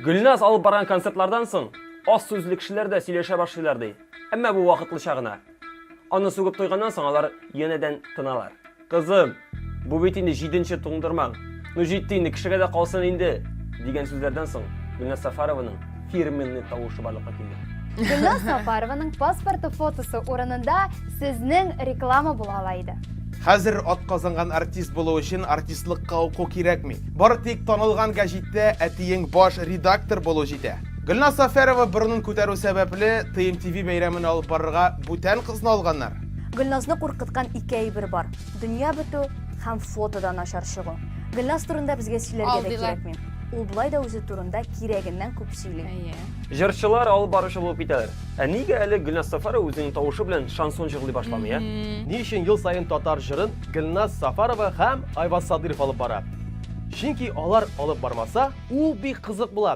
Гөлназ алып барган концертлардан соң аз сүзле кешеләр дә сөйләшә башлыйлар ди. Әмма бу вакытлыча гына. Аны сүгеп туйганнан соң алар янәдән тыналар. Кызым, бу бит инде җиденче туңдырмаң. Ну җитте инде, кешегә дә калсын инде, дигән сүзләрдән соң Гөлназ Сафарованың фирменный тавышы барлыкка килде. Гөлназ Сафарованың паспорты фотосы урынында сезнең реклама була ала иде. Хәзер атказанган артист булу өчен артистлыкка уку кирәкми. Бары тик танылган гәҗиттә әтиең баш редактор булу җитә. Гөлназ Сафәрова борынын күтәрү сәбәпле, ТМТВ бәйрәмен алып барырга бүтән кызны алганнар. Гөлназны куркыткан ике әйбер бар, дөнья бетү һәм фотода начар чыгу. Гөлназ турында безгә сөйләргә дә Алдыйлар. кирәкми. Ул болай да үзе турында кирәгеннән күп сөйли. Әйе. Җырчылар алып баручы булып китәләр. Ә нигә әле Гөлназ Сафарова үзенең тавышы белән шансон җырлый башламый, ә? Ни өчен ел саен татар җырын Гөлназ Сафарова һәм Айваз Садыров алып бара? Чөнки алар алып бармаса, ул бик кызык була.